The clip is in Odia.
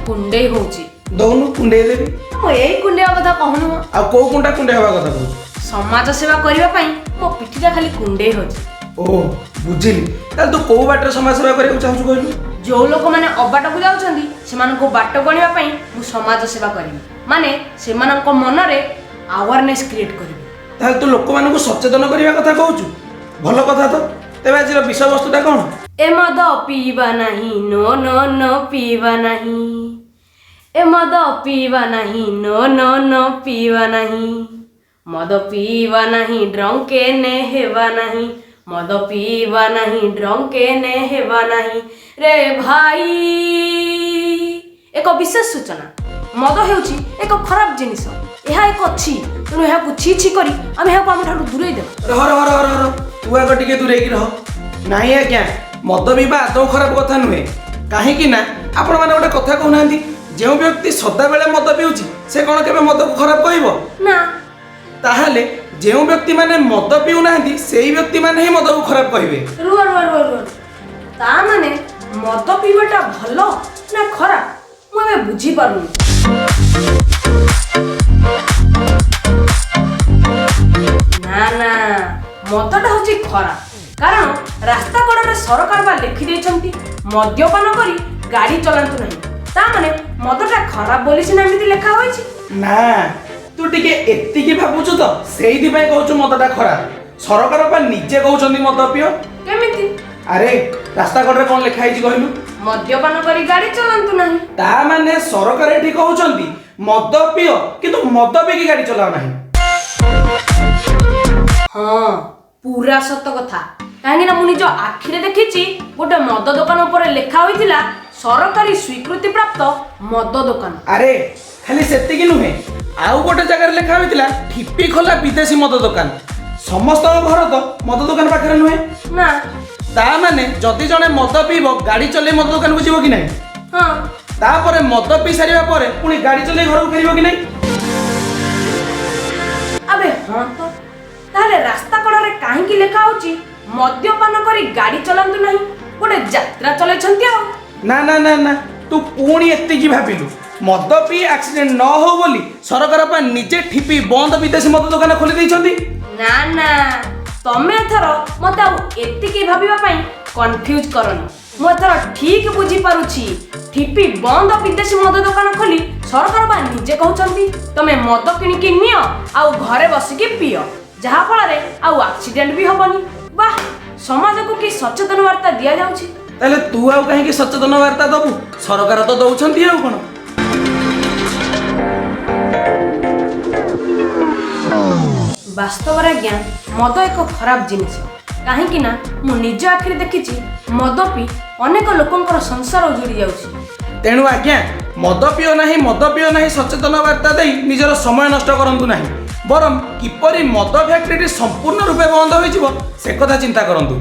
କୁଣ୍ଡେଇ ହଉଛି। ଦଉନୁ, କୁଣ୍ଡେଇ ଦେବି। ମୁଁ ଏଇ କୁଣ୍ଡେଇବା କଥା କହୁନି ମ। ଆଉ କୋଉ କୁଣ୍ଡା କୁଣ୍ଡେଇ ହେବା କଥା କହୁଛୁ? ସମାଜ ସେବା କରିବା ପାଇଁ ମୋ ପିଠିଟା ଖାଲି କୁଣ୍ଡେଇ ହଉଛି। ଓ, ବୁଝିଲି। ତାହେଲେ ତୁ କୋଉ ବାଟରେ ସମାଜ ସେବା କରିବାକୁ ଚାହୁଁଛୁ, କହିଲୁ? ଯୋଉ ଲୋକମାନେ ଅବାଟକୁ ଯାଉଛନ୍ତି, ସେମାନଙ୍କୁ ବାଟକୁ ଆଣିବା ପାଇଁ ମୁଁ ସମାଜ ସେବା କରିବି। ମାନେ ସେମାନଙ୍କ ମନରେ ଆୱାରନେସ୍ କ୍ରିଏଟ୍ କରିବି। ତାହେଲେ ତୁ ଲୋକମାନଙ୍କୁ ସଚେତନ କରିବା କଥା କହୁଛୁ। ଭଲ କଥା ତ। ତେବେ ଆଜିର ବିଷୟବସ୍ତୁଟା କ'ଣ? ଏ ମଦ ପିଇବା ନାହିଁ, ନୋ ନୋ ନୋ, ପିଇବା ନାହିଁ। ଏ ମଦ ପିଇବା ନାହିଁ, ନୋ ନୋ ନୋ, ପିଇବା ନାହିଁ। ମଦ ପିଇବା ନାହିଁ, ଡ୍ରଙ୍କେନେ ହେବା ନାହିଁ। ମଦ ପିଇବା ନାହିଁ, ଡ୍ରଙ୍କେନେ ହେବା ନାହିଁ ରେ ଭାଇ। ଏକ ବିଶେଷ ସୂଚନା, ମଦ ହେଉଛି ଏକ ଖରାପ ଜିନିଷ। ଏହା ଏକ ଛି। ତେଣୁ ଏହାକୁ ଛି ଛି କରି ଆମେ ଏହାକୁ ଆମଠାରୁ ଦୂରେଇ ଦେବା। ରହ ରହ ରହ ରହ ରହ, ତୁ ଆଗ ଟିକେ ଦୂରେଇକି ରହ। ନାଇଁ ଆଜ୍ଞା, ମଦ ପିଇବା ଆଦୌ ଖରାପ କଥା ନୁହେଁ। କାହିଁକି ନା ଆପଣମାନେ ଗୋଟେ କଥା କହୁନାହାନ୍ତି, ଯେଉଁ ବ୍ୟକ୍ତି ସଦାବେଳେ ମଦ ପିଉଛି, ସେ କ'ଣ କେବେ ମଦକୁ ଖରାପ କହିବ? ନା। ତାହେଲେ ଯେଉଁ ବ୍ୟକ୍ତିମାନେ ମଦ ପିଉନାହାନ୍ତି, ସେଇ ବ୍ୟକ୍ତିମାନେ ହିଁ ମଦକୁ ଖରାପ କହିବେ। ରୁହ ରୁହ ରୁହ ରୁହ, ତା ମାନେ ମଦ ପିଇବାଟା ଭଲ ନା ଖରାପ, ମୁଁ ଏବେ ବୁଝିପାରୁନି। ନା ନା, ମଦଟା ହଉଛି ଖରାପ, କାରଣ ରାସ୍ତା କଡ଼ରେ ସରକାର ବା ଲେଖି ଦେଇଛନ୍ତି, ମଦ୍ୟପାନ କରି ଗାଡ଼ି ଚଲାନ୍ତୁ ନାହିଁ। ତା ମାନେ ମଦଟା ଖରାପ ବୋଲି ସିନା ଏମିତି ଲେଖା ହୋଇଛି। ନା, ତୁ ଟିକେ ଏତିକି ଭାବୁଛୁ ତ, ସେଇଥିପାଇଁ କହୁଛୁ ମଦଟା ଖରାପ। ସରକାର ପା ନିଜେ କହୁଛନ୍ତି ମଦ ପିଅ। କେମିତି? ଆରେ, ରାସ୍ତା କଡ଼ରେ କ'ଣ ଲେଖା ହେଇଛି କହିଲୁ? ମଦ୍ୟପାନ କରି ଗାଡ଼ି ଚଲାନ୍ତୁ ନାହିଁ। ତା ମାନେ ସରକାର ଏଠି କହୁଛନ୍ତି ମଦ ପିଅ, କିନ୍ତୁ ମଦ ପିଇକି ଗାଡ଼ି ଚଲାଅ ନାହିଁ। ହଁ, ପୁରା ସତ କଥା। କାହିଁକି ନା ମୁଁ ନିଜ ଆଖିରେ ଦେଖିଛି, ଗୋଟେ ମଦ ଦୋକାନ ଉପରେ ଲେଖା ହୋଇଥିଲା ସରକାରୀ ସ୍ୱୀକୃତି ପ୍ରାପ୍ତ ମଦ ଦୋକାନ। ଆରେ, ଖାଲି ସେତିକି ନୁହେଁ, ଆଉ ଗୋଟେ ଜାଗାରେ ଲେଖା ହୋଇଥିଲା ଠିପି ଖୋଲା ବିଦେଶୀ ମଦ ଦୋକାନ। ସମସ୍ତଙ୍କ ଘର ତ ମଦ ଦୋକାନ ପାଖରେ ନୁହେଁ। ନା। ତା ମାନେ ଯଦି ଜଣେ ମଦ ପିଇବ, ଗାଡ଼ି ଚଲେଇ ମଦ ଦୋକାନକୁ ଯିବ କି ନାହିଁ? ହଁ। ତାପରେ ମଦ ପିଇ ସାରିବା ପରେ ପୁଣି ଗାଡ଼ି ଚଲେଇ ଘରକୁ ଫେରିବ କି ନାହିଁ? ଆବେ ହଁ ତ, ତାହେଲେ ରାସ୍ତା କଡ଼ରେ କାହିଁକି ଲେଖା ହଉଛି ମଦ୍ୟପାନ କରି ଗାଡ଼ି ଚଲାନ୍ତୁ ନାହିଁ? ଗୋଟେ ଯାତ୍ରା ଚଲେଇଛନ୍ତି ଆଉ। ନା ନା ନା ନା, ତୁ ପୁଣି ଏତିକି ଭାବିଲୁ। ମଦ ପିଇ ଆକ୍ସିଡେଣ୍ଟ ନ ହଉ ବୋଲି ସରକାର ପା ନିଜେ ଠିପି ବନ୍ଦ ବିଦେଶୀ ମଦ ଦୋକାନ ଖୋଲି ଦେଇଛନ୍ତି। ନା ନା, ତମେ ଏଥର ମତେ ଆଉ ଏତିକି ଭାବିବା ପାଇଁ କନଫ୍ୟୁଜ କରନି। ମୁଁ ଏଥର ଠିକ ବୁଝିପାରୁଛି। ଠିପି ବନ୍ଦ ବିଦେଶୀ ମଦ ଦୋକାନ ଖୋଲି ସରକାର ବା ନିଜେ କହୁଛନ୍ତି ତମେ ମଦ କିଣିକି ନିଅ ଆଉ ଘରେ ବସିକି ପିଅ, ଯାହାଫଳରେ ଆଉ ଆକ୍ସିଡେଣ୍ଟ ବି ହବନି। ବାহ, ସମାଜକୁ କି ସଚେତନ ବାର୍ତ୍ତା ଦିଆଯାଉଛି! ତାହେଲେ ତୁ ଆଉ କାହିଁକି ସଚେତନ ବାର୍ତ୍ତା ଦବୁ? ସରକାର ତ ଦଉଛନ୍ତି, ଆଉ କ'ଣ? ବାସ୍ତବରେ ଆଜ୍ଞା, ମଦ ଏକ ଖରାପ ଜିନିଷ। କାହିଁକି ନା ମୁଁ ନିଜ ଆଖିରେ ଦେଖିଛି, ମଦ ପିଇ ଅନେକ ଲୋକଙ୍କର ସଂସାର ଉଜୁଡ଼ି ଯାଉଛି। ତେଣୁ ଆଜ୍ଞା, ମଦ ପିଅ ନାହିଁ, ମଦ ପିଅ ନାହିଁ ସଚେତନ ବାର୍ତ୍ତା ଦେଇ ନିଜର ସମୟ ନଷ୍ଟ କରନ୍ତୁ ନାହିଁ, ବରଂ କିପରି ମଦ ଫ୍ୟାକ୍ଟ୍ରିଟି ସମ୍ପୂର୍ଣ୍ଣ ରୂପେ ବନ୍ଦ ହୋଇଯିବ ସେ କଥା ଚିନ୍ତା କରନ୍ତୁ।